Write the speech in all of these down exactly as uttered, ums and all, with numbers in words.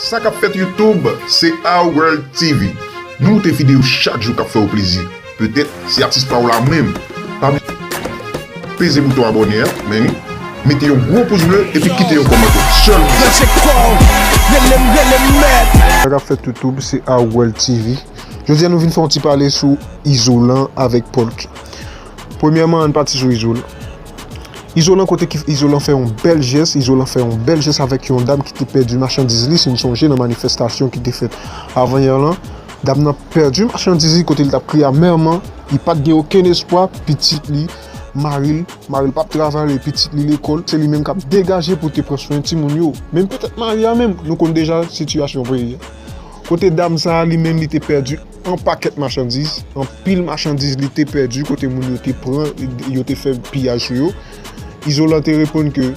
Sa k ap fèt YouTube, se Our World T V. Nou moute videyo chak jou k ap fè w plezi. Petèt, se atis pa w la menm. Pa bliye peze bouton abòne a, men mete yon gwo pous ble epi kite yon kòmantè. Sèlman. Sa k ap fèt YouTube, se Our World T V. Jodi a, nou vin fè yon ti pale sou Izolan avèk Polky. Premyèman, ann pati sou Izolan. Izolan, kote ki Izolan fè yon bèl jès, Izolan fè yon bèl jès avèk yon dam ki te pèdi machandiz li, si n sonje nan manifestasyon ki te fèt avanyè lan. Dam nan pèdi machandiz li kote li t ap kriye amèman, li pa t gen okenn espwa, pitit li, mari l, mari l p ap travay, pitit li lekòl, se li menm k ap degaje pou te pran swen timoun yo. Menm petèt mari a menm, nou konn deja sitiyasyon peyi a. Kote dam sa a, li menm, li te pèdi yon pakèt machandiz, anpil machandiz li te pèdi, kote moun yo te pran, yo te fè piyaj sou yo. Izolan te reponn ke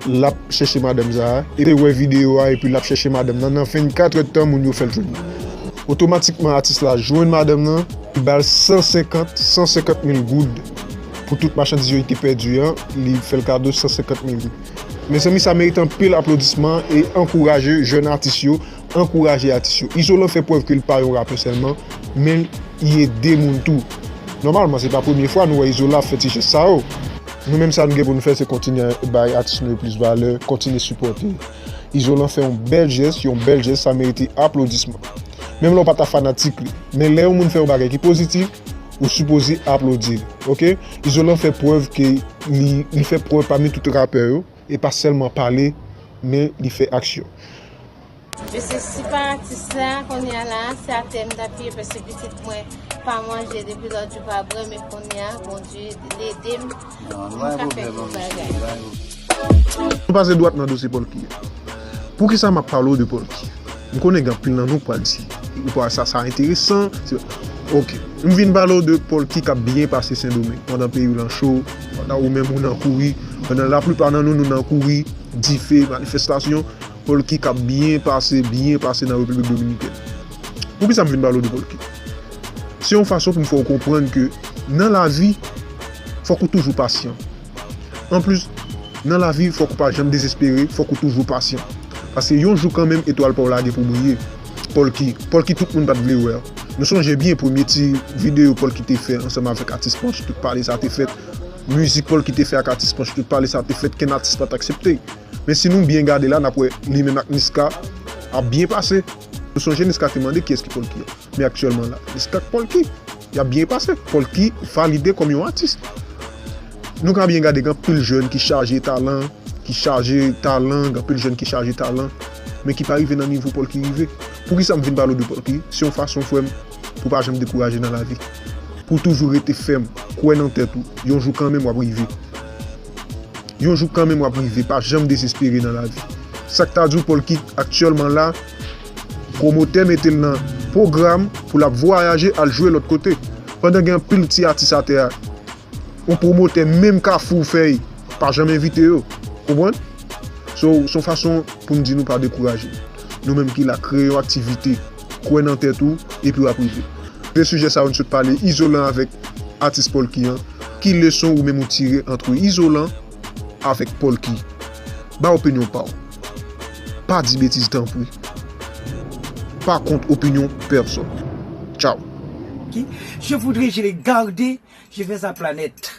l ap chèche madanm sa a, e te wè videyo a, epi l ap chèche madanm nan, nan vennkat èdtan, moun yo fè l jwenn li. Otomatikman, atis la jwenn madanm nan, li ba l san senkant, san senkant mil goud pou tout machandiz yo li te pèdi an, li fè l kado san senkant mil goud. Mezanmi, sa merite anpil aplodisman e ankouraje jèn atis yo, ankouraje atis yo. Izolan fè prèv ke l pa yon rapè sèlman, men li ede moun tou. Nòmalman, se pa premye fwa nou wè Izolan ap fè ti jès sa yo. Nou menm, sa nou gen pou nou fè, se kontinye bay atis nou yo plis valè, kontinye sipòte. Izolan fè yon bèl jès, yon bèl jès, sa merite aplodisman. Menm lè w pa ta fanatik li. Men lè yon moun fè yon bagay ki pozitif, ou sipoze aplodi l, oke? Izolan fè prèv ke li, li fè prèv pami tout rapè yo, e pa sèlman pale, men li fè aksyon. Mesye, si pa atis la, kounye a la, se atè m t ap ye, paske pitit mwen pa manje depi lòt jou pa bwè, men kounye a, Bondye ede m, m ka fè yon bagay. Nou pase dwat nan dosye Polky a. Poukisa m ap pale w de Polky? M konnen gen anpil nan nou k pral di, ou pral sa, sa enteresan. Se, oke. M vin pale w de Polky k ap byen pase Sendomeng, pandan peyi w lan cho, pandan ou menm ou nan kouri, pandan laplipa nan nou, nou nan kouri, dife, manifestasyon. Polky k ap byen pase, byen pase nan Repiblik Dominikèn. Poukisa m vin pale w de Polky? Se yon fason pou m fè w konprann ke nan lavi, fòk ou toujou pasyan. Anplis, nan lavi, fòk ou pa janm dezespere, fòk ou toujou pasyan. Paske yon jou kanmenm, etwal pa w la gen pou briye. Polky, Polky tout moun pa t vle wè. Nou sonje byen premye ti videyo Polky te fè ansanm avèk atis Panch, tout pale sa te fèt. Mizik Polky te fè ak atis Panch, tout pale sa te fèt, kenn atis pa t aksepte. Men si nou byen gade la, n ap wè li menm ak Niska ap byen pase. Nou sonje Niska te mande kiyès ki Polky a. Men aktyèlman la, Niska k Polky, y ap byen pase. Polky valide kòm yon atis. Nou ka byen gade, gen anpil jèn ki chaje talan, ki chaje talan, gen anpil jèn ki chaje talan, men ki pa rive nan nivo Polky rive. Poukisa m vin pale w de Polky? Se yon fason, frè m, pou w pa janm dekouraje nan lavi. Pou w toujou rete fèm, kwè nan tèt ou. Yon jou kanmenm, w ap rive. Yon jou kanmenm w ap rive, pa janm dezespere nan lavi. Sa k ta di w Polky aktyèlman la, pwomotè mete l nan pwogram pou l ap vwayaje al jwe lòt kote. Pandan gen anpil ti atis atè a, yon pwomotè menm Kafou fèy pa janm envite yo. Konprann? So, se yon fason pou n di nou pa dekouraje. Nou menm ki la, kreye yon aktivite, kwè nan tèt ou, epi w ap rive. De sijè sa yo n sot pale, Izolan avèk atis Polky an. Ki leson ou menm ou tire ant Izolan avèk Polky? Ba opinyon pa w. Pa di betiz, tanpri. Pa kont opinyon pèsòn. Tchaw. Qui je voudrais, je l'ai gardé, je vais à planète.